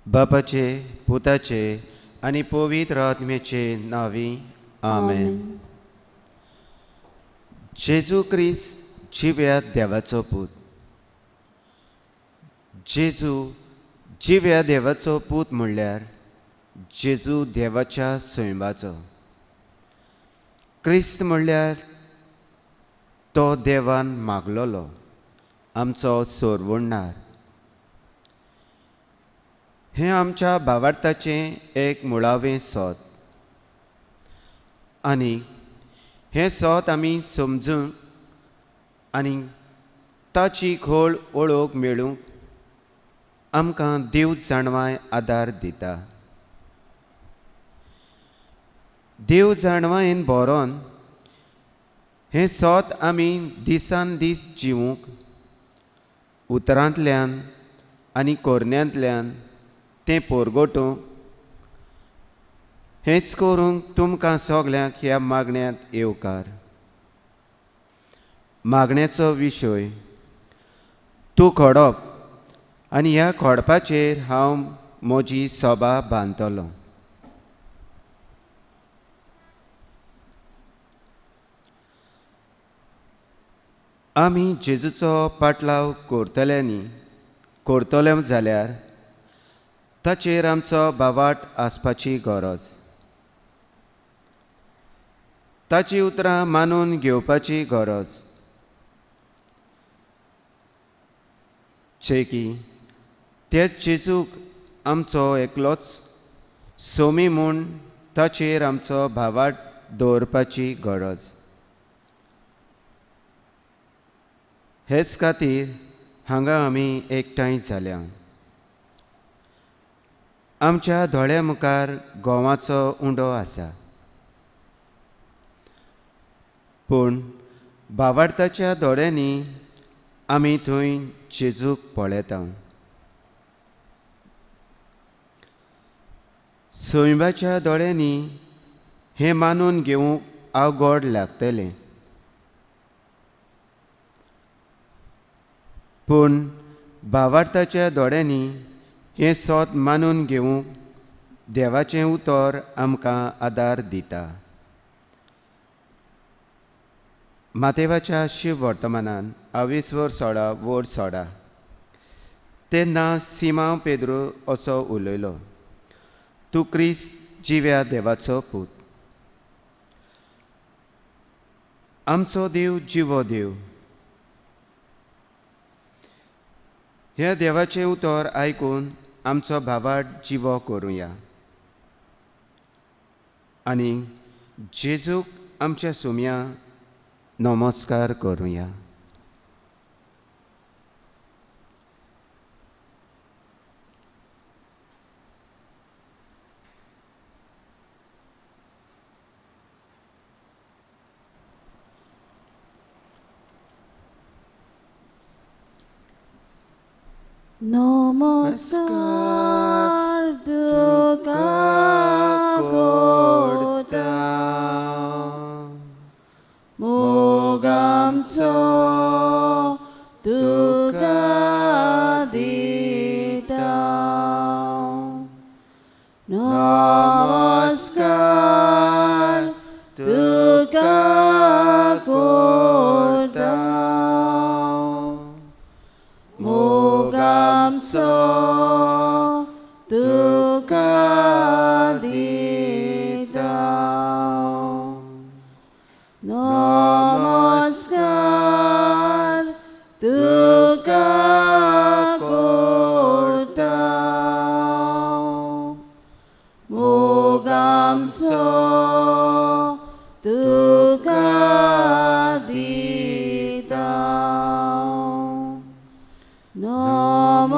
बापाचे, पुताचे आनी पवित्र आत्म्याचे नांवी आमेन. जेजू क्रिस्त जिव्या देवाचो पूत. जेजू जिव्या देवाचो पूत म्हणल्यार जेजू देवाच्या सैमाचो. क्रिस्त म्हणल्यार तो देवान मागलोलो आमचो सोरवणणार. हें आमच्या भावार्थाचें एक मुळावें सोद आनी हें सोद आमी समजूंक आनी ताची खोल वळख मेळूंक आमकां देव जाणवाय आदार दिता. देव जाणवायेन भरोन हें सोद आमी दिसान दीस जिवूंक उतरांतल्यान आनी कोरण्यांतल्यान तें पोरगोटूंक हेंच करूंक तुमकां सगल्यांक ह्या मागण्यांत येवकार. मागण्याचो विशय तूं खोडप आनी ह्या खोडपाचेर हांव म्हजी सभा बांदतलो. आमी जेजूचो पाटलाव करतले जाल्यार ताचेर आमचो भावाट आसपाची गरज, ताची उतरां मानून घेवपाची गरज. चेकी तेच जेजूक आमचो एकलोच सोमी म्हूण ताचेर आमचो भावाट दवरपाची गरज. हेच खातीर हांगा आमी एकठांय जाल्या. आमच्या दोळ्या मुखार गोवाचो उंडो आसा, पूण भावार्थाच्या दोळ्यांनी आमी थंय जेजूक पळयता. सैमाच्या दोळ्यांनी हें मानून घेवंक अवघड लागतलें, पूण भावार्थाच्या दोळ्यांनी हें सोद मानून घेवंक देवाचें उतर आमकां आदार दिता. मातेवाच्या शिव वर्तमानान आवीसवर 16 वड 16 तेन्ना सिमांव पेद्रू असो उलयलो, तूं क्रिस्त जिव्या देवाचो पूत. आमचो देव जिवो देव. ह्या देवाचें उतर आयकून आमचो भावाट जिवो करुया आनी जेजूक आमच्या सुम्या नमस्कार करुया. नमस्कार तुका करता मोग आमचो तुका दिता. नमस्कार तुका करता मोग आमचो तुका दिता. नमस्कार तुका करता मोग आमचो तुका दिता.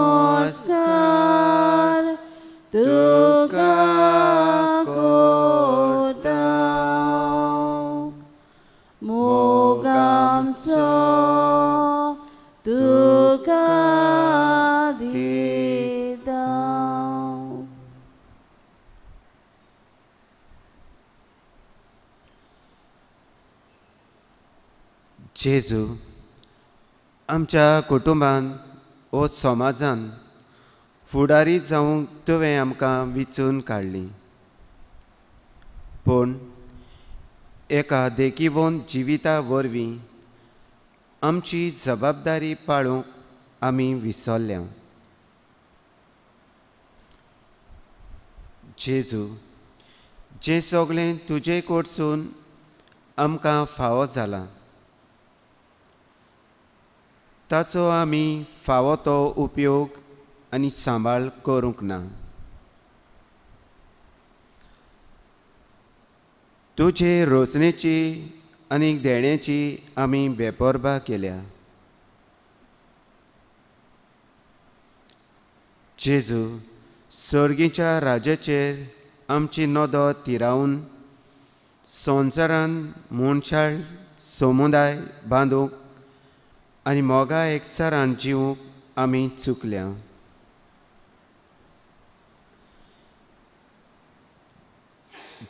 नमस्कार तुका करता मोग आमचो तुका दिता. जेजू आमच्या कुटुंबान ओ समाजान फुडारी जावंक तुवें आमकां विचून काडली, पूण एका देखीवंत जिविता वरवीं आमची जबाबदारी पाळूंक आमी विसरल्या। जेजू, जें सगळें तुजे कडसून आमकां फावो जालां ताचो आमी फावो तो उपयोग आनी सांबाळ करूंक ना। तुजे रचनेची आनी देण्याची आमी बेपर्वा केल्या। जेजू, सर्गीच्या राज्याचेर आमची नदर तिरावन संवसारान मनशाळ समुदाय बांदूंक आनी मोगा एकचारान जिवूंक आमी चुकल्या।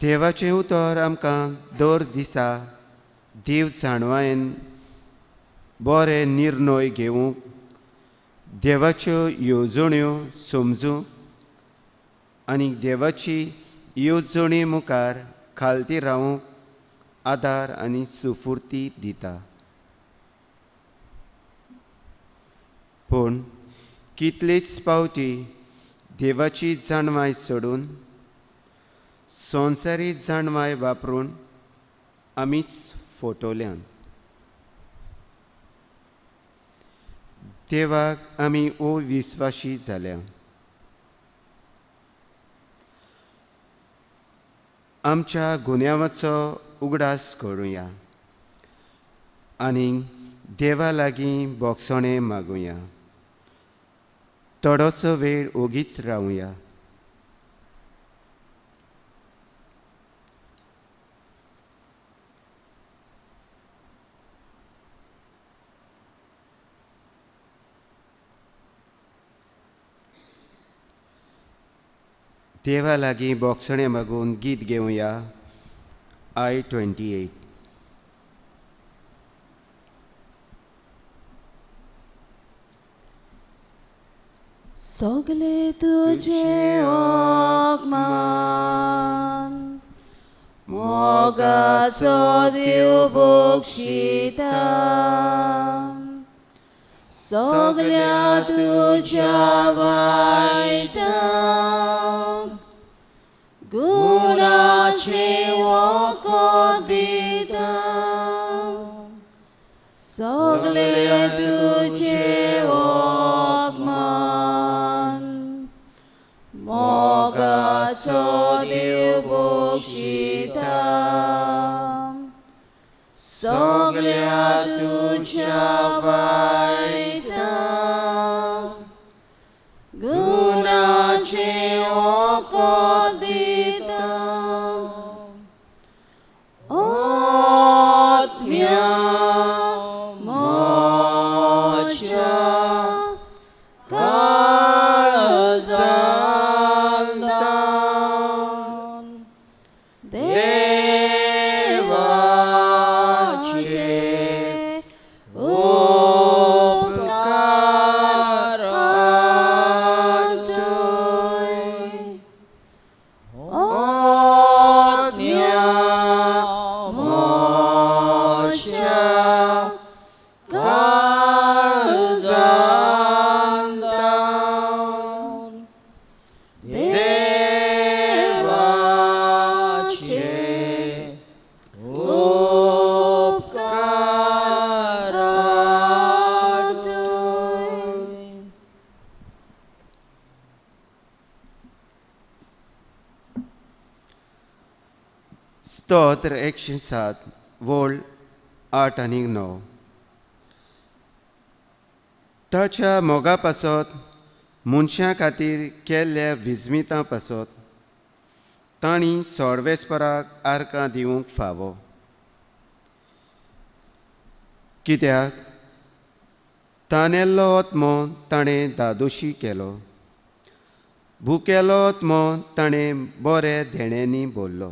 देवाचें उतर आमकां दर दिसा देव जाणवायेन बरे निर्णय घेवंक, देवाच्यो येवजण्यो समजूंक आनी देवाची येवजणे मुखार खालती रावूंक आदार आनी सुफुर्ती दिता। पूण कितलेच पावटी देवाची जाणवाय सोडून संवसारी जाणवाय वापरून आमीच फटवल्यान। देवाक आमी अविस्वाशी जाल्या। आमच्या गुन्यांवाचो उगडास करुया आनी देवा लागीं बोगसणें मागुया। थोडोसो वेळ ओगीच रावुया। देवा लागीं बोगसणें मागून गीत घेवया। I 28। सगले तुझे आगमन मोगाचो देव बक्षिता, सगल्या तुझ्या वायटांक गुणाचे वखद दिता, सगले तुझे आगमन मोगाचो देव बक्षिता, सगल्या तुझ्या वायटांक गुणाचे वखद दिता। आत्म्या म्हज्या काळजांत देवाचे उपकार आठय। आत्म्या म्हज्या काळजांत देवाचे उपकार आठय। स्तोत्र 107 वोळ 8 आनी 9। ताच्या मोगा पासत मनशां खातीर केल्ल्या विस्मितां पासत तांणी सर्वेस्पराक आर्कां दिवंक फावो, कित्याक तानेल्लो आत्मो ताणें दादोशी केलो, भुकेलो आत्मो ताणें बरे देण्यांनी भरलो।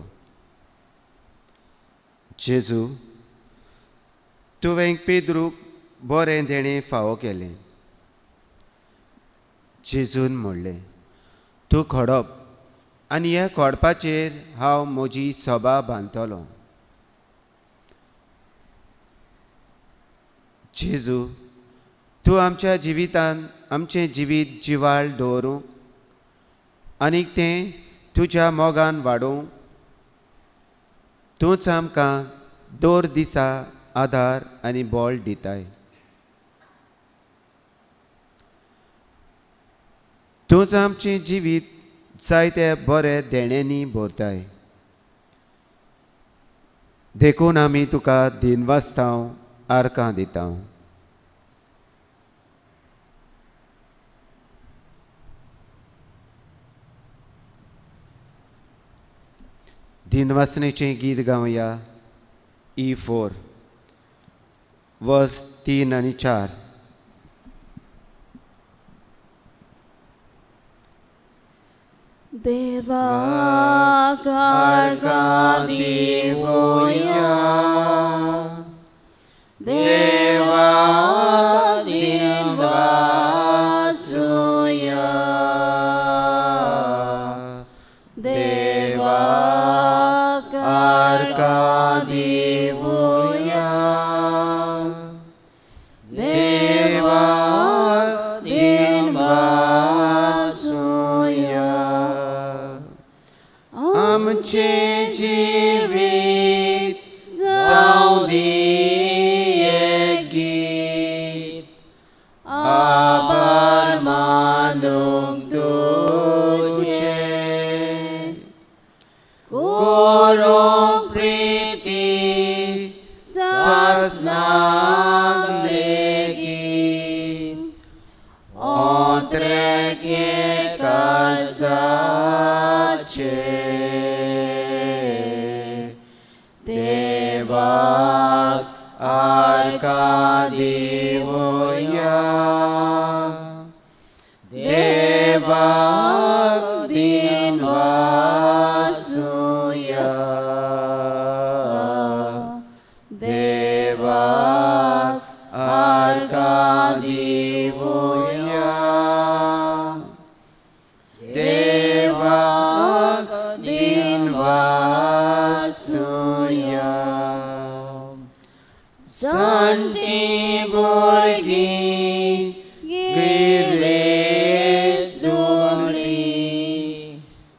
जेजू, तुवें पेद्रूक बरें देणें फावो केलें, जेजून म्हणलें, तूं खडप आनी ह्या खडपाचेर हांव म्हजी सभा बांदतलो। जेजू, तूं आमच्या जिवितान आमचें जिवीत जिवाळ दवरूंक आनीक तें तुज्या मोगान वाडोवंक तूंच आमकां दर दिसा आदार आनी बळ दिताय। तूंच आमचें जिवीत जायते बरे देण्यांनी भरताय, देखून आमी तुका दिनवासतांव आर्कां दिता। दिनवासनेचें गीत गावया E4 वर्स 3 आनी 4। देवा आर्गां दिवया, देवा दिनवासुया, देवा आर्गां दिवया, देवा दिनवासुया। आमचें जिवीत जावं दी हें गीत, आभार मानूंक तुजें, करूंक प्रिती सासणाक लेगीत, ओंत्रेके काळजाचें। देवाक आर्गां दिवया, देवाक दिनवासुया, देवाक आर्गां दिवया, देवाक दिनवासुया। संती भुरगीं गिरेस्त दुमरी,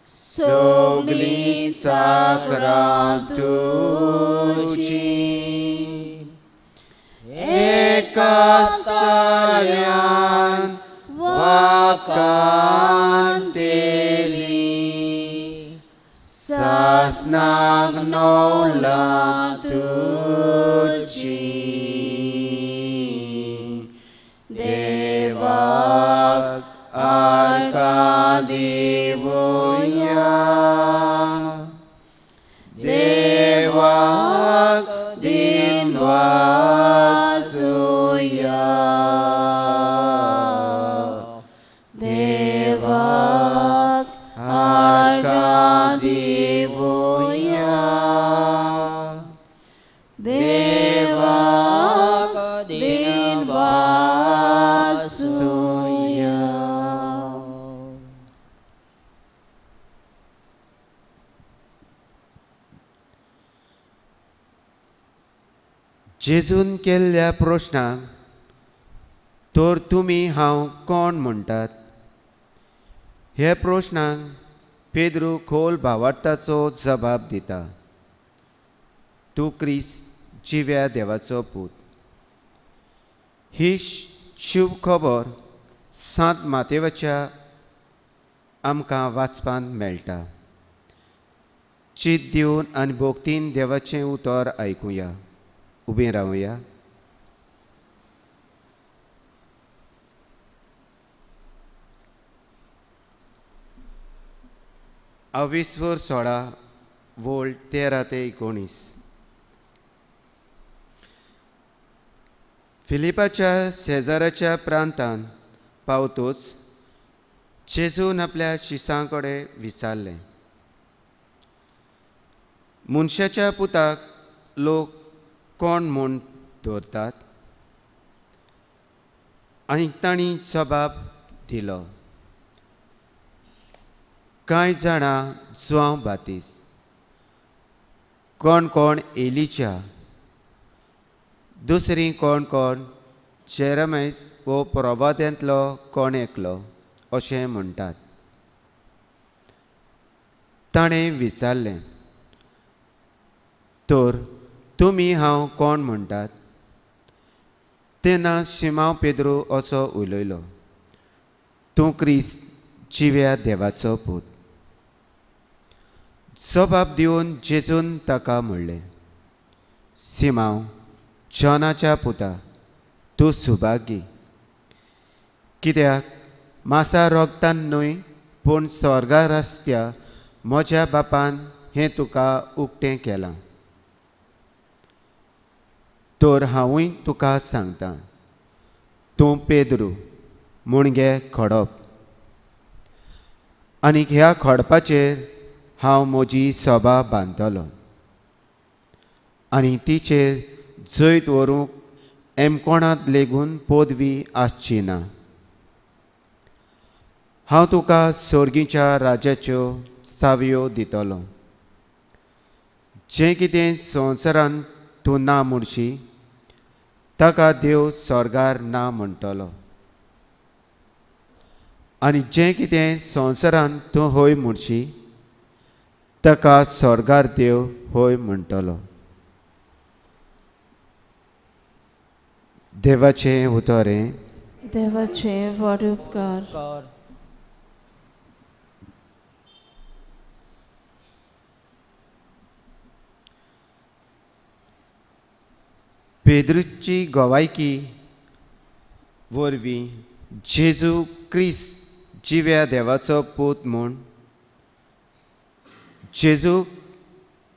सगलीं चाकरां तुजीं, एकाच ताळ्यान वाकांतेलीं, सासणाक नवलां तुजीं। देवाक आर्गां दिवया, देवाक दिनवासुया, देवाक आर्गां दिवया, देवाक दिनवासुया। जेजून केल्ल्या प्रश्नाक तर तुमी हांव कोण म्हणटात हे प्रश्नाक पेद्रू खोल भावार्थाचो जबाब दिता, तूं क्रिस्त जिव्या देवाचो पूत। ही शुभ खबर सांत मातेवाच्या आमकां वाचपांत मेळटा। चित दिवन आनी भक्तीन देवाचें उतर आयकुया। उबें रावया। अविस्वर 16 वोल्ट 13 ते 19। फिलिपाच्या शेजाराच्या प्रांतान पावतोच जेजून आपल्या शिसां कडेन विचारलें, मनशाच्या पुताक लोक कोण म्हूण दवरतात? आनी तांणी जबाब दिलो, कांय जाणां जुआंव बातीस, कोण कोण एलिच्या, दुसरी कोण कोण जेरमैस वो प्रवाद्यांतलो कोण एकलो अशें म्हणटात। ताणें विचारलें, तर तुमी हांव कोण म्हणटात? तेन्ना शिमांव पेद्रू असो उलयलो, तूं क्रिस्त जिव्या देवाचो पूत। जबाब दिवन जेजून ताका म्हणलें, सिमांव जॉनाच्या पुता, तूं सुभागी, कित्याक मासा रोगतान न्हय पूण स्वर्गा रस्त्या म्हज्या बापान हें तुका उक्तें केलां। तर हांवूय तुका सांगता, तूं पेद्रू मुणगे खडप, आनी ह्या खडपाचेर हांव म्हजी सभा बांदतलो आनी तिचेर जैत व्हरूंक एमकोणांत लेगून पदवी आसची ना। हांव तुका सोर्गीच्या राज्याच्यो चावयो दितलो। जें कितें संवसारांत तूं ना म्हणशी ताका देव स्वर्गार ना म्हणटलो, आनी जें कितें संवसारांत तूं हय म्हणशी ताका स्वर्गार देव हय म्हणटलो। देवाचें उतर हें। देवाचें व्हड उपकार। पेद्रूची गवायकी वरवीं जेजू क्रिस्त जिव्या देवाचो पूत म्हूण जेजू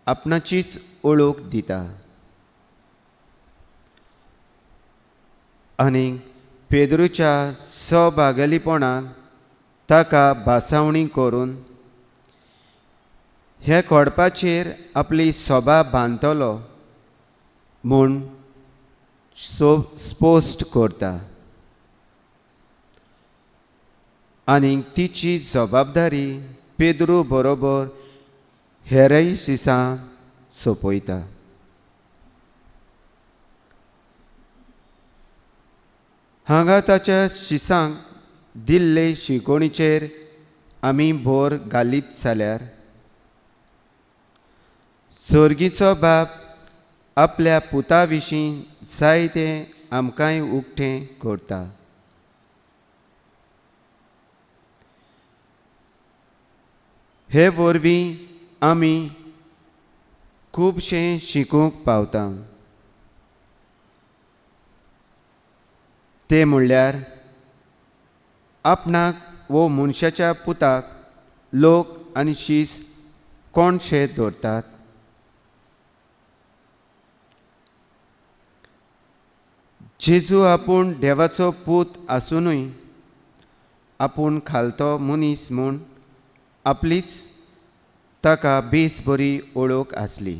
आपणाचीच ओळख दिता आनी पेद्रूच्या सहभागीपणान ताका भासावणी करून हे खडपाचेर आपली सभा बांदतलो म्हूण स्पश्ट करता आनी तिची जबाबदारी पेद्रू बरोबर हेरय शिसां सोंपयता। हांगा ताच्या शिसांक दिल्ले शिकोवणीचेर आमी भर घालीत जाल्यार सर्गीचो बाप आपल्या पुता विशीं जायतें आमकांय उक्तें करता। हे वरवीं आमी खुबशें शिकूंक पावता। तें म्हणल्यार आपणाक वो मनशाच्या पुताक लोक आनी शीस कोणशे दवरतात। जेजू आपूण देवाचो पूत आसुनूय आपूण खालतो मनीस म्हूण आपलीच ताका बेस बरी ओळख आसली।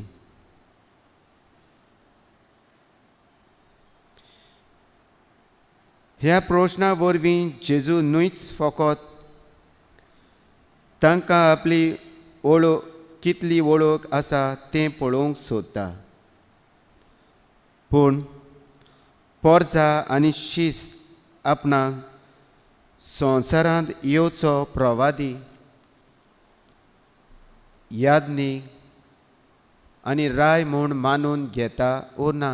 ह्या प्रश्ना वरवीं जेजू न्हयच फकत तांकां आपली ओळख कितली ओळख आसा तें पळोवंक सोदता, पूण पोरजा आनी शीस आपणाक संवसारांत येवचो प्रवादी, यादनी आनी राय म्हूण मानून घेता ओ ना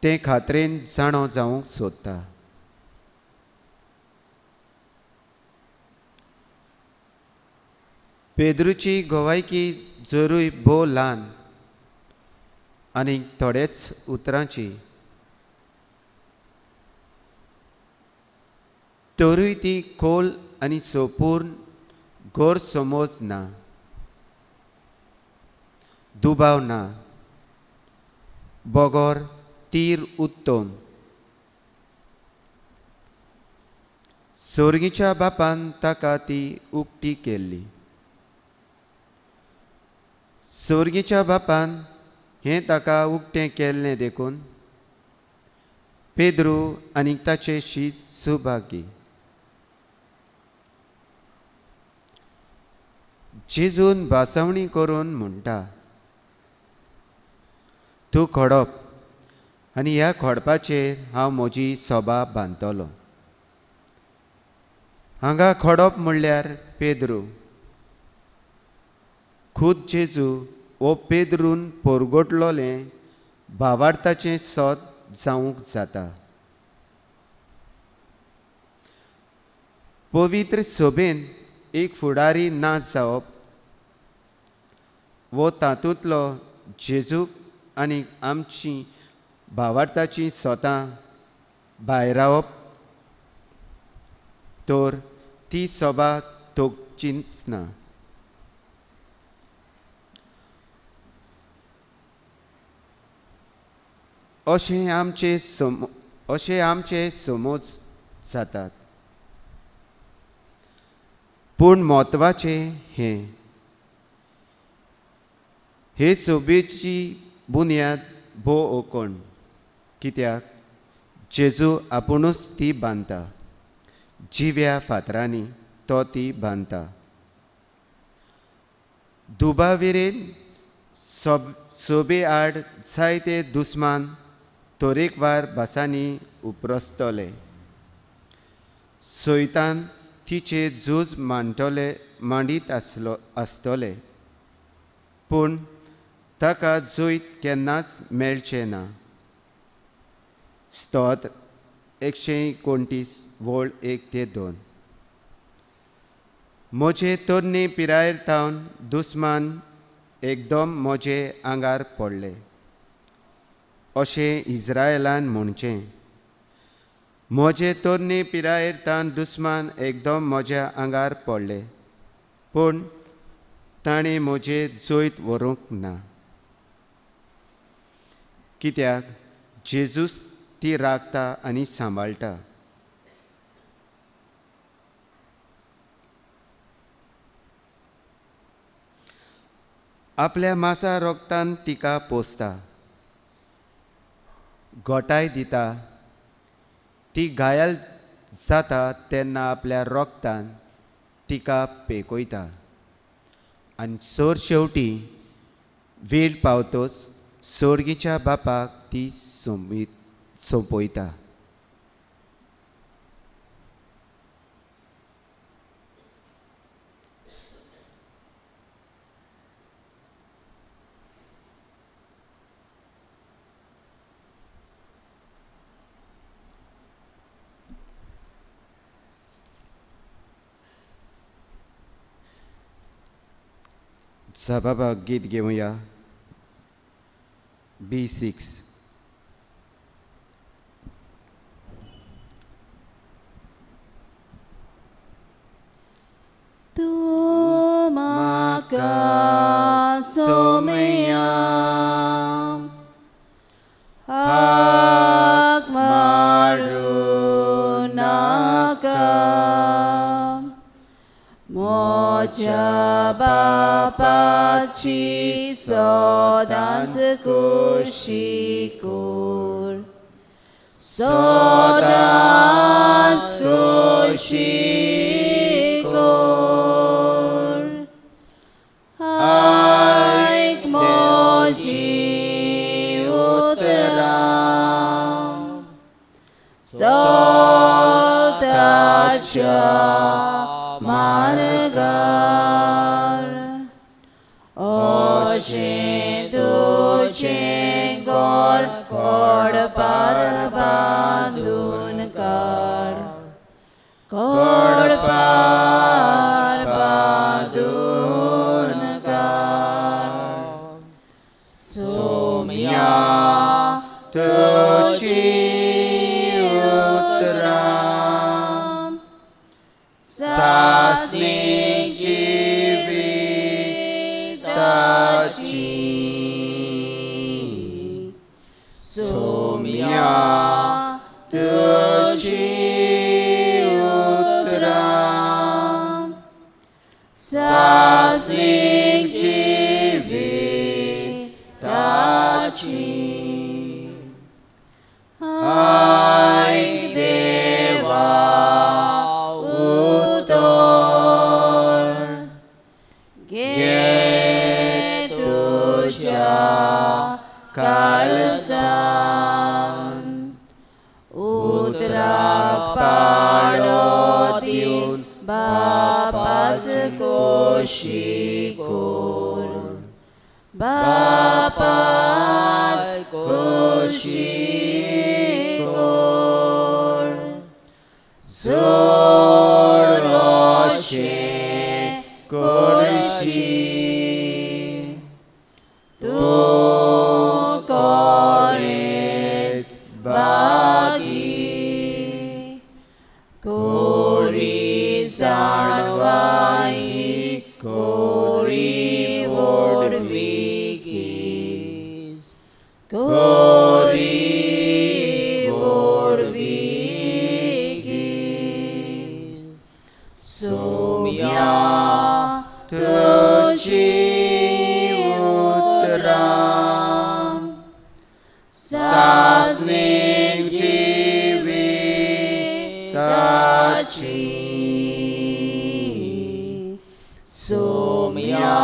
तें खात्रेन जाणो जावंक सोदता। पेद्रूची गवायकी जरूय भोव ल्हान आनी थोडेच उतरांची तरूय ती खोल आनी संपूर्ण गैरसमज ना, दुबाव ना, बगर तीर उत्तम। सोर्गीच्या बापान ताका ती उक्ती केल्ली। सोर्गीच्या बापान हें ताका उक्तें केल्लें देखून पेद्रू आनी ताचे शीस सुभागी। जेजून भासवणी करून म्हणटा, तूं खडप आनी ह्या खडपाचेर हांव म्हजी सभा बांदतलो. हांगा खडप म्हणल्यार पेद्रू. खूद जेजू वो पेद्रून पोरगोटलोलें भावार्थाचें सत जावंक जाता. पवित्र सभेन एक फुडारी ना जावप वो तातूंतलो जेजूक आनी आमची भावार्थाची सतां भायरावप तर ती सभा तोगचीच ना. अशें आमचे समज जातात. पूण म्हत्वाचें हें, हे सभेची बुन्याद भोव ओकोण, कित्याक जेजू आपुणूच ती बांदता. जिव्या फातरांनी तो ती बांदता. दुबाविरेन सोबे आड जायते दुस्मान तरेकवार भासांनी उप्रसतले. सैतान तिचे झूज मांडीत आसतले, पूण ताका जैत केन्नाच मेळचें ना. स्तोत्र 129 वळ 1 ते 2. म्हजे तरणे पिरायेर थावन दुस्मान एकदम म्हजे आंगार पडले अशें इज्रायलान म्हणचें. म्हजे तरणे पिरायेर थावन दुस्मान एकदम म्हज्या आंगार पडले, पूण ताणें म्हजें जैत व्हरूंक ना. कित्याक जेजूस ती राखता आनी सांबाळटा. आपल्या मासा रोगतान तिका पोसता, गोटाय दिता. ती घायल जाता तेन्ना आपल्या रोगतान तिका पेकयता आनी सर शेवटी वेळ पावतोच सोर्गीच्या बापाक ती सोंपयता. सबाबा गीत घेवया B6. तूं म्हाका सोमया हाक मारूं नाका, म्हज्या बापाची सदांच खोशी कर, सदांच खोशी कर. आयक म्हजी उतरां, चल ताच्या मार्गार, अशें तुजें घर कोडपार बांदून काड, कोडपार बांदून काड. सोम्या तुजी उतरां सासणीची खोशी कोर, बापाच खोशी कोर, जोड अशें करशी तूं कोणेच बागी, कोरी जाणवाई कोरी व्हडविकी, कोरी व्हडविकी. सोम्या तुजी उतरां सासणीक जिविताची, सोम्या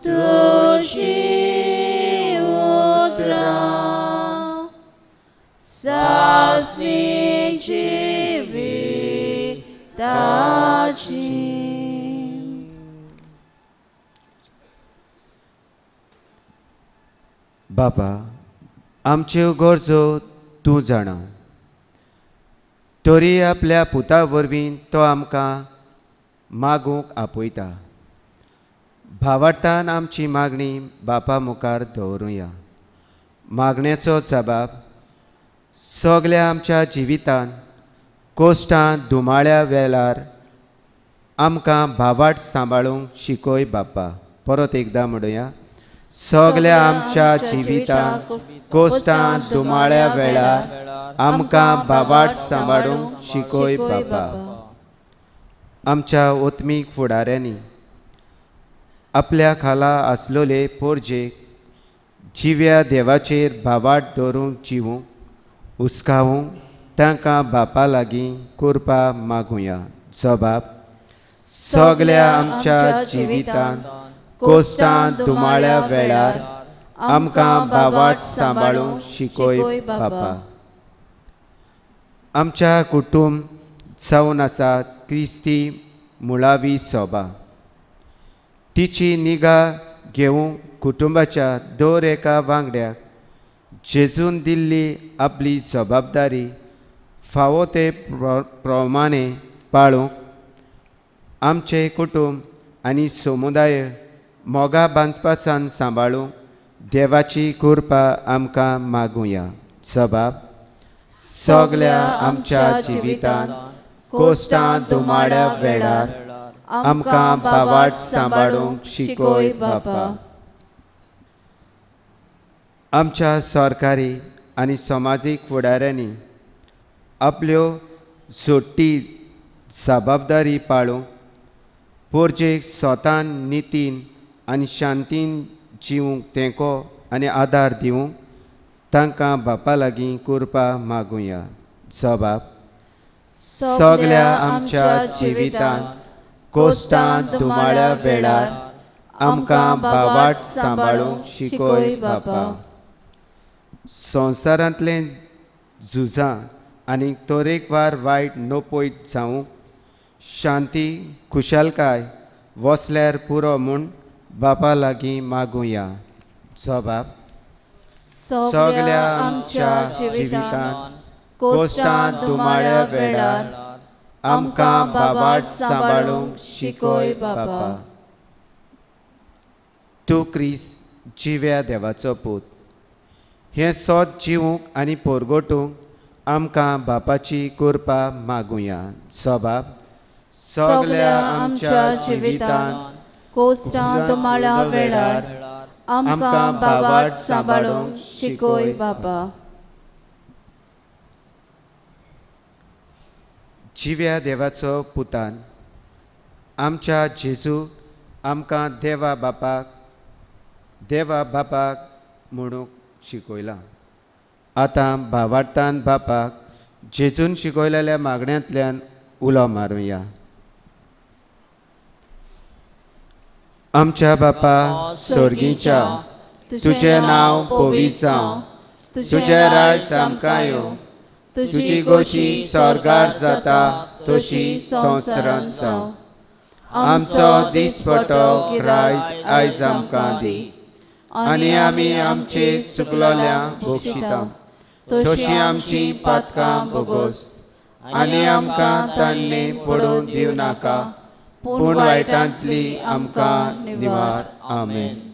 तुजी उतरां सासणीक जिविताची. बापा, आमच्यो गरजो तूं जाणा, तरी आपल्या पुता वरवीं तो आमकां मागूंक आपयता. भावार्थान आमची मागणी बापा मुखार दवरुया. मागण्याचो जबाब सगल्या आमच्या जिवितान कोश्टां धुमाळ्या वेळार आमकां भावार्थ सांबाळूंक शिकय बापा. परत एकदां म्हणुया, सगल्या आमच्या जिवितान कोश्टां धुमाळ्या वेळार आमकां भावार्थ सांबाळूंक शिकय बापा. आमच्या ओत्मीक फुडाऱ्यांनी आपल्या खाला आसलेले पोरजेक जिव्या देवाचेर भावार्थ दवरूंक जिवूंक हुस्कावूंक तांकां बापा लागीं करपा मागुया. जबाब सगल्या आमच्या जिवितान कोश्टां धुमाळ्या वेळार आमकां भावार्थ सांबाळूंक शिकय बापा. आमच्या कुटुंब जावन आसा क्रिस्ती मुळावी सोबा, तिची निगा घेवंक कुटुंबाच्या दर एका वांगड्याक जेजून दिल्ली आपली जबाबदारी फावो ते प्रमाणे पाळूंक आमचें कुटुंब आनी समुदाय मोगा बांदपासान सांबाळूंक देवाची कृपा आमकां मागुया. जबाब सगल्या आमच्या जिवितान कोश्टां धुमाळ्या वेळार आमकां भावार्थ सांबाळूंक शिकय बापा. आमच्या सरकारी आनी समाजीक फुडाऱ्यांनी आपल्यो जोडटी जबाबदारी पाळूंक पोरजेक स्वतान नितीन आनी शांतीन जिवूंक तेंको आनी आदार दिवंक तांकां बापा लागीं कृपा मागुया. जबाब सगल्या आमच्या जिवितान कोश्टां धुमाळ्या वेळार आमकां भावार्थ सांबाळूंक शिकय बापा. संवसारांतलें झुजां आनी तरेकवार वायट नपयत जावंक शांती खुशालकाय वसल्यार पुरो म्हूण बापा लागीं मागुया. जबाब सगल्या आमच्या जिवितान कोश्टां धुमाळ्या वेळार आमकां भावार्थ सांबाळूंक शिकय बापा. तूं क्रिस्त जिव्या देवाचो पूत, हें सोद जिवूंक आनी पोरगोटूंक आमकां बापाची कृपा मागुया. जबाब सगल्या आमच्या जिवितान कोश्टां धुमाळ्या वेळार आमकां भावार्थ सांबाळूंक शिकय बापा. जिव्या देवाचो पुतान आमच्या जेजू आमकां देवा बापाक म्हणूंक शिकयलां. आतां भावार्थान बापाक जेजून शिकयलेल्या मागण्यांतल्यान उलो मारुया. आमच्या बापा स्वर्गीच्या, तुजें नांव पवित्र जावं, तुजें राज आमकां येवं, तुजी गोशी स्वर्गार जाता तशी संवसारांत जावं. आमचो दिसपटो क्रायस आयज आमकां दी आनी आमी आमचे चुकलोल्या बोगशिता तशी आमची पातकां बोगोस आनी आमकां तान्ने पडून दिवं नाका पूण वायटांतली आमकां निवार. आमेन.